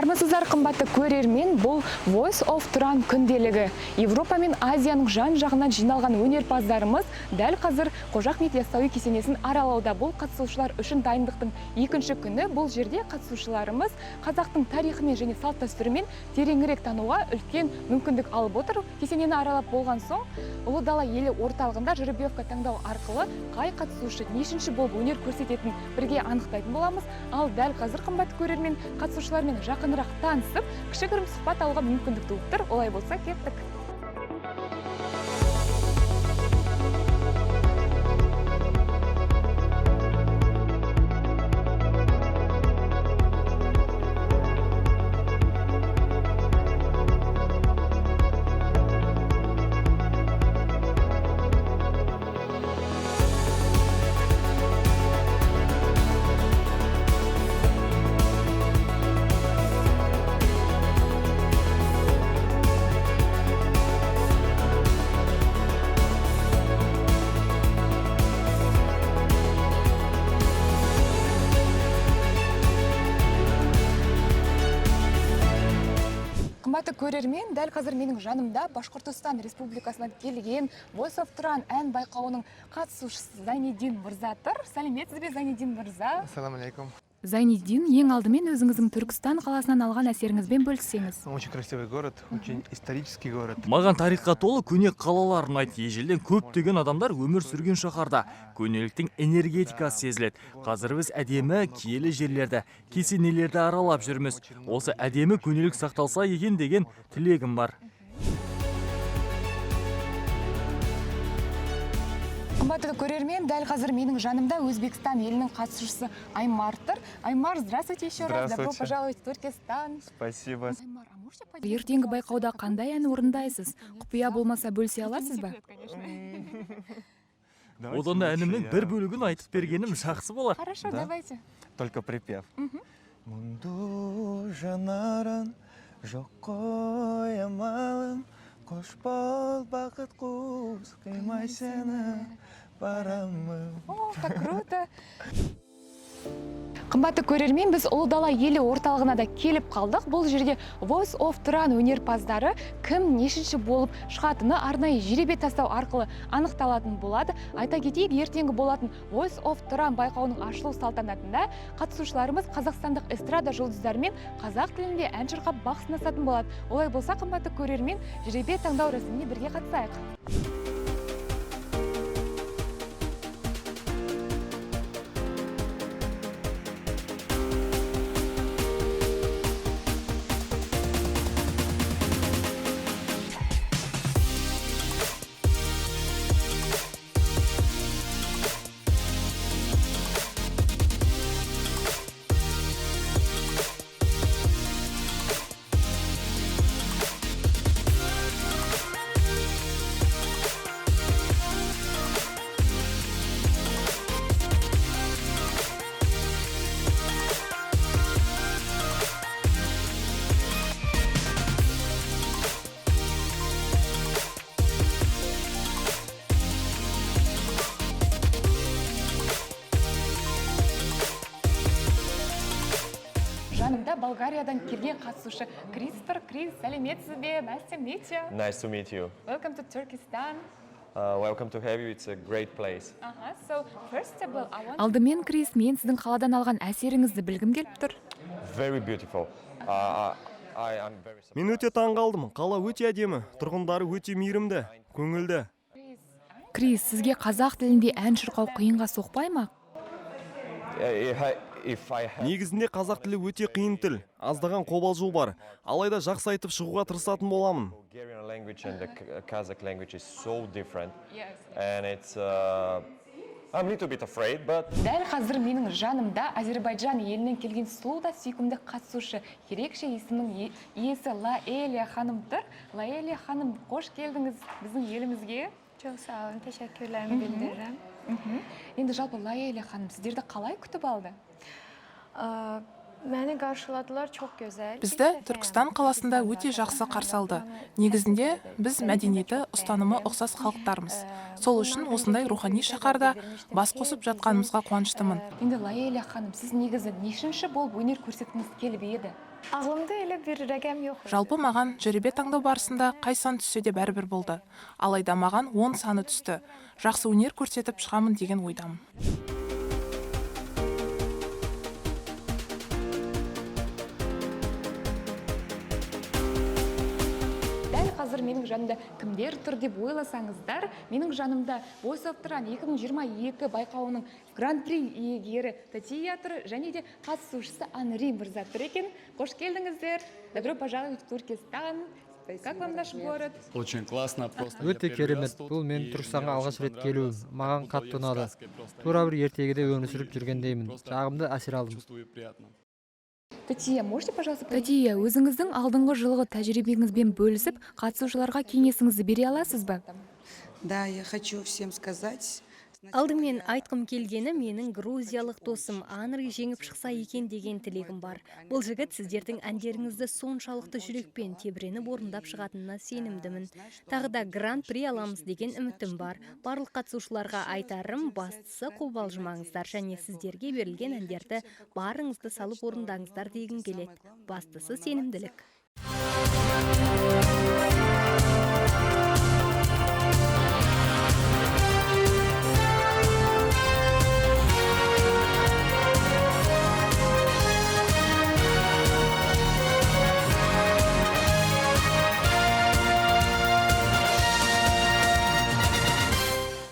Армысыздар, қымбатты көрермен! Бұл Voice of Turan күнделігі. Европа мен Азияның жан-жағынан жиналған өнерпаздарымыз дәл қазір Қожа Ахмет Яссауи кесенесін аралауда. Бұл қатысушылар үшін дайындықтың екінші күні. Бұл жерде қатысушыларымыз қазақтың тарихымен және салт дәстүрімен тереңірек тануға үлкен мүмкіндік алып отыр. Кесенені аралап болған соң, Ұлы дала елі орталығында жеребьевка таңдау арқылы қай қатысушы нешінші болып өнер көрсететінін бірге анықтайтын боламыз. Ал дәл қазір, қымбатты көрермен, қатысушылармен жақынырақ танысып, кішігірім сұхбат алуға мүмкіндік туып тұр. Олай болса, кеттік! Қымбатты көрермен, дәл қазір менің жанымда Башқұртстан Республикасынан келген Voice of Turan ән байқауының қатысушысы Зайниддин мырза тұр. Сәлеметсіз бе, Зайниддин мырза! Ассаламу алейкум. Зайниддин, ең алдымен өзіңіздің Түркістан қаласынан алған әсеріңізбен бөліссеңіз. Очень красивый город, очень исторический город. Маған тарихқа толы көне қалалар ұнайды. Ежелден көптеген адамдар өмір сүрген шаһарда көнеліктің энергетикасы сезіледі. Қазір біз әдемі киелі жерлерді, кесенелерді аралап жүрміз. Осы әдемі көнелік сақталса екен деген тілегім бар. Қымбатты көрермен, дәл қазір менің жанымда Өзбекстан елінің қатысушысы Аймар тұр. Аймар, здравствуйте еще раз! Добро Здравствуйте. Пожаловать в Туркестан! Спасибо. Аймар, а можете поделиться? Ертеңгі байқауда қандай ән орындайсыз? Құпия болмаса, бөлісе аласыз ба? Одан да әнімнің бір бөлігін айтып бергенім жақсы болар. Хорошо, Да? давайте. Только припев. Мұңды жанарың, жоқ қой амалым. Қош бол, бақыт құс, қимай сені барамын. О, как круто! Қымбатты көрермен, біз Ұлы дала елі орталығына да келіп қалдық. Бұл жерде Voice of Turan өнерпаздары кім нешінші болып шығатыны арнайы жеребе тастау арқылы анықталатын болады. Айта кетейік, ертеңгі болатын Voice of Turan байқауының ашылу салтанатында қатысушыларымыз қазақстандық эстрада жұлдыздарымен қазақ тілінде ән шырқап, бақ сынасатын болады. Олай болса, қымбатты көрермен, жеребе таңдау рәсіміне бірге қатысайық. Жанымда Болгариядан келген қатысушы Крис тұр. Крис, сәлеметсіз бе! Nice to meet you. Nice to meet you. Welcome to Turkestan. Welcome to have you. It's a great place. So first of all, I want Алдымен, Крис, мен сіздің қаладан алған әсеріңізді білгім келіп тұр. Very beautiful. I am very surprised. Мен өте таң қалдым. Қала өте әдемі, тұрғындары өте мейірімді, көңілді. Крис, сізге қазақ тілінде ән шырқау қиынға соқпай ма? If I have Негізінде қазақ тілі өте қиын тіл. Аздаған қобалжу бар. Алайда жақсы айтып шығуға тырысатын боламын. Bulgarian language and the Kazakh language is so different, and it's. I'm a little bit afraid, but Дәл қазір менің жанымда Әзербайжан елінен келген сұлу да сүйкімді қатысушы, ерекше есімнің иесі Лаэлия ханым тұр. Лаэлия ханым, қош келдіңіз біздің елімізге! Çok sağ olun, teşekkürlerimi bildiririm. Енді жалпы, Лаэлия ханым, сіздерді қалай күтіп алды? Məni qarşıladılar çok gözəl. Бізді Түркістан қаласында өте жақсы қарсы алды. Негізінде біз мәдениеті, ұстанымы ұқсас халықтармыз. Сол үшін осындай рухани шаһарда бас қосып жатқанымызға қуаныштымын. Енді, Лаэлия ханым, сіз негізі нешінші болып өнер көрсеткіңіз келіп еді? Ağlımda elə bir rəqəm yox idi. Жалпы маған жеребе таңдау барысында қай сан түссе де бәрібір болды. Алайда маған 10 саны түсті. Жақсы өнер көрсетіп шығамын деген ойдамын. Дәл қазір менің жанымда кімдер тұр деп ойласаңыздар, менің жанымда Voice of Turan 2022 байқауының гран-при иегері Татия тұр және де қатысушысы Анри мырза тұр екен. Қош келдіңіздер. Добро пожаловать в Туркестан. Как вам наш город? Очень классно, просто. Өте керемет. Бұл менің Түркістанға алғаш рет келуім. Маған қатты ұнады. Тура бір ертегіде өмір сүріп жүргендеймін. Жағымды әсер алдым. Чувствую приятно. Татия, можете, пожалуйста, Татия, өзіңіздің алдыңғы жылғы тәжірибеңізбен бөлісіп, қатысушыларға кеңесіңізді бере аласыз ба? Да, я хочу всем сказать. Алдымен айтқым келгені, менің грузиялық досым Анри жеңіп шықса екен деген тілегім бар. Бұл жігіт сіздердің әндеріңізді соншалықты жүрекпен тебіреніп орындап шығатынына сенімдімін. Тағы да гран-при аламыз деген үмітім бар. Барлық қатысушыларға айтарым, бастысы қобалжымаңыздар және сіздерге берілген әндерді барыңызды салып орындаңыздар дегім келеді. Бастысы сенімділік.